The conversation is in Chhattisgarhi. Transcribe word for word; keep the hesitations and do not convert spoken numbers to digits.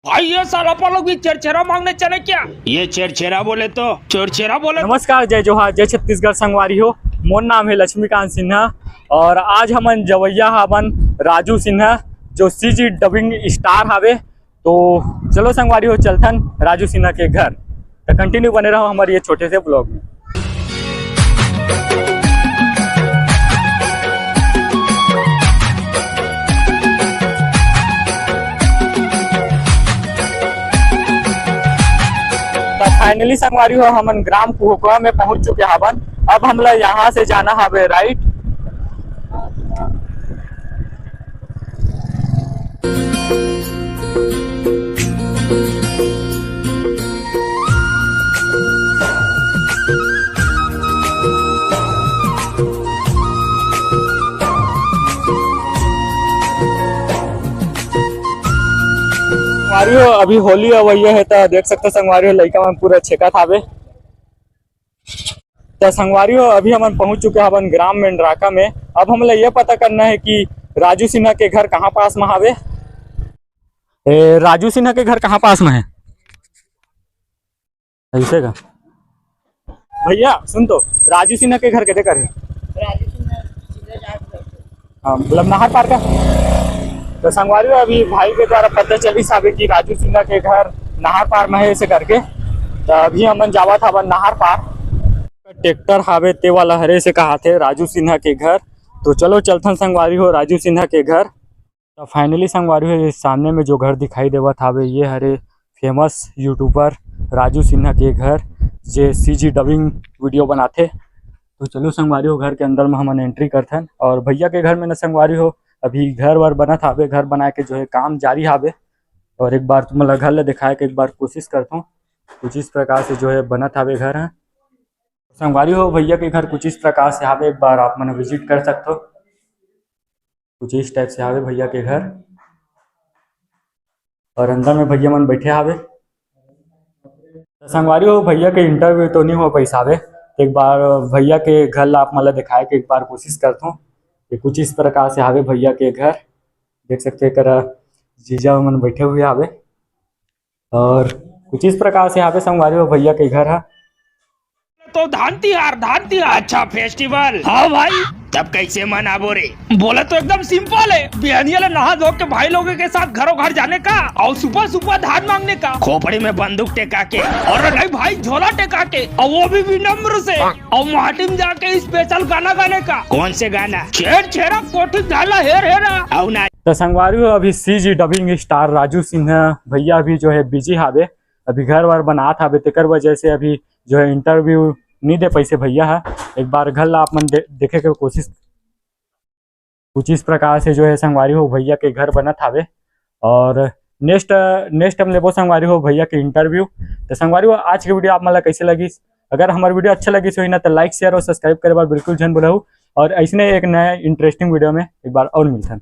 भाई, ये साला अपन लोग भी छेरछेरा मांगने चले क्या? ये छेरछेरा बोले तो छेरछेरा बोले। नमस्कार, जय जोहार, जय छत्तीसगढ़ संगवारी हो। मोर नाम है लक्ष्मीकांत सिन्हा और आज हमन जवैया हावन राजू सिन्हा, जो सीजी डबिंग स्टार हावे। तो चलो संगवारी हो, चलथन राजू सिन्हा के घर। तो कंटिन्यू बने रहो हमारे ये छोटे से ब्लॉग में। तो फाइनली संगवारी हो, हमन ग्राम कुहका में पहुंच चुके हावन। अब हमला यहाँ से जाना हवे राइट। संगवारी हो, अभी होली अवैया है, त देख सकते हो संगवारी हो, लइका मन पूरा छेकत हावे। त संगवारी हो, अभी हमन पहुंच चुके हवन ग्राम मेंढराका में। अब हमला ये पता करना है कि राजू सिन्हा के घर कहाँ पास में हावे। ए, राजू सिन्हा के घर कहाँ पास में है? ऐसे का? भैया सुन तो, राजू सिन्हा के घर केदे कर है? राजू सिन्हा सीधा जाके हाँ, मतलब नाहर पार का। तो संगवारी हो, अभी भाई के द्वारा पता चलिस हावे कि राजू सिन्हा के घर नाहर पार में है, ऐसे करके। तो अभी हमन जावत हावन नाहर पार। ट्रैक्टर हावे ते वाला हरे से कहाथे राजू सिन्हा के घर। तो चलो चलथन संगवारी हो राजू सिन्हा के घर। तो फाइनली संगवारी हो, ये सामने में जो घर दिखाई देवत हावे, ये हरे फेमस यूट्यूबर राजू सिन्हा के घर, जे सीजी डबिंग वीडियो बनाथे। तो चलो संगवारी हो, घर के अंदर में हमन एंट्री करथन और भैया के घर में न संगवारी हो, अभी घर वर बनत हावे, घर बनाए के जो है काम जारी हावे। और एक बार तुम लोग घर ले दिखाए के एक बार कोशिश करथों, कुछ इस प्रकार से जो है बनत हावे घर है। संगवारी हो, भैया के घर कुछ इस प्रकार से हावे, एक बार आप मन विजिट कर सकते हो। कुछ इस टाइप से हावे भैया के घर। और अंदर में भैया मन बैठे हावे। तो संगवारी हो, भैया के इंटरव्यू तो नहीं हो पाइस हावे, तो एक बार भैया के घर ला आप मन ला दिखाए के एक बार कोशिश करथों कि कुछ इस प्रकार से हावे भैया के घर। देख सकते हो, एकरा जीजा मन बैठे हुए हावे और कुछ इस प्रकार से हावे संगवारी हो भैया के घर है। तो धान तिहार, धान तिहार। अच्छा, फेस्टिवल। हाँ भाई, तब कैसे मनाबो रे? बोले तो एकदम सिंपल है, बिहनिया ले नहा धो के भाई लोगों के साथ घरों घर जाने का और सुबह सुबह धान मांगने का, खोपड़ी में बंदूक टेका के, और नहीं भाई, झोला टेका के, और वो भी विनम्र से, और माटी में जाके स्पेशल गाना गाने का। कौन से गाना? छेर छेरा कोठी झाला हेर हेरा। और ना तो संगवारी हो, अभी CG dubbing star Raju Sinha भैया अभी जो है बिजी हावे, अभी घर वर बनात हावे, तेकर वजह से अभी जो है इंटरव्यू नहीं दे पैसे भैया है। एक बार घर ला आप मन दे, देखे के कोशिश, कुछ इस प्रकार से जो है संगवारी हो भैया के घर बनत हावे और नेक्स्ट नेक्स्ट टाइम लेबो संगवारी हो भैया के इंटरव्यू। तो संगवारी हो, आज के वीडियो आप मन ला कैसे लगिस? अगर हमार वीडियो अच्छा लगिस होही ना, तो लाइक, शेयर और सब्सक्राइब करे बर बिल्कुल झन भुलाहू। और ऐसने एक नया इंटरेस्टिंग वीडियो में एक बार और मिलथन।